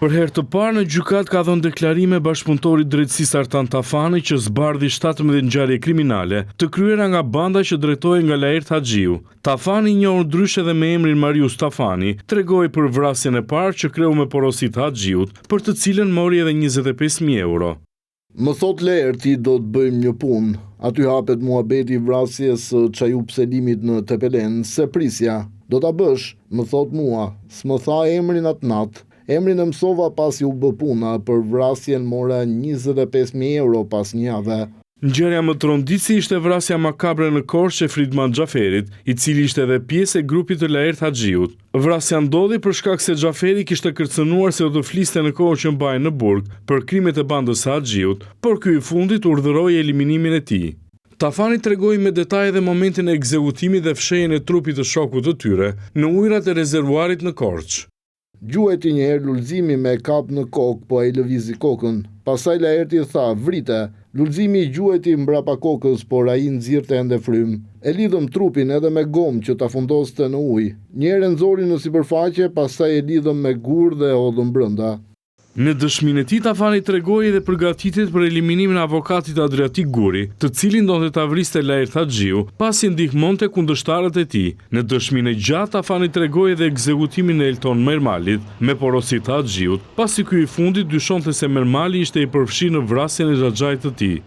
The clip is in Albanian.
Për herë të parë në gjykatë ka dhënë deklarime bashkëpunëtori i drejtësisë Artan Tafani që zbardhi 17 ngjarje kriminale të kryera nga banda që drejtohej nga Laert Haxhiu. Tafani i njohur ndryshe edhe me emrin Marius Tafani, tregoi për vrasjen e parë që kreu me porosi të Haxhiut, për të cilën mori edhe 25.000 euro. Më thotë Laerti do të bëjmë një punë. Aty hapet muhabeti i vrasjes së Çajup Selimit në Tepelenë, s'e prisja. Do ta bësh, më thotë mua, s'më tha emrin atë natë. Emrin e mësova pasi u bë puna, për vrasjen mora 25.000 euro pas një jave. Ngjarja më tronditëse ishte vrasja makabre në Korçë e Fridman Xhaferit, i cili ishte edhe pjesë e grupit të Laert Haxhiut. Vrasja ndodhi për shkak se Xhaferi kishte kërcënuar se do të fliste në kohën që mbahej në burg për krimet e bandës së Haxhiut, por ky i fundit urdhëroi eliminimin e tij. Tafani tregoi me detaje dhe momentin e ekzekutimit dhe fshehjen e trupit të shokut të tyre në ujërat e rezervuarit në Korçë. Gjuajti një herë Lulzimi me kap në kokë, po ai lëvizi kokën. Pastaj Laerti tha, vrite. Lulzimi i gjuajti mbrapa kokës, por ai nxirrte ende frymë. E lidhëm trupin edhe me gomë që ta fundoste në ujë. Një herë e nxori në sipërfaqe, pastaj e lidhëm me gurë dhe e hodhëm brenda. Në dëshminë e tij Tafani tregoi edhe përgatitjet për eliminimin e avokatit Adriatik Guri, të cilin donte ta vriste Laert Haxhiu, pasi ndihmonte kundërshtarët e tij. Në dëshminë e gjatë Tafani tregoi edhe ekzekutimin e Elton Mermalit, me porosi të Haxhiut, pasi ky i fundit dyshonte se Mermali ishte i përfshirë në vrasjen e xhaxhait të tij.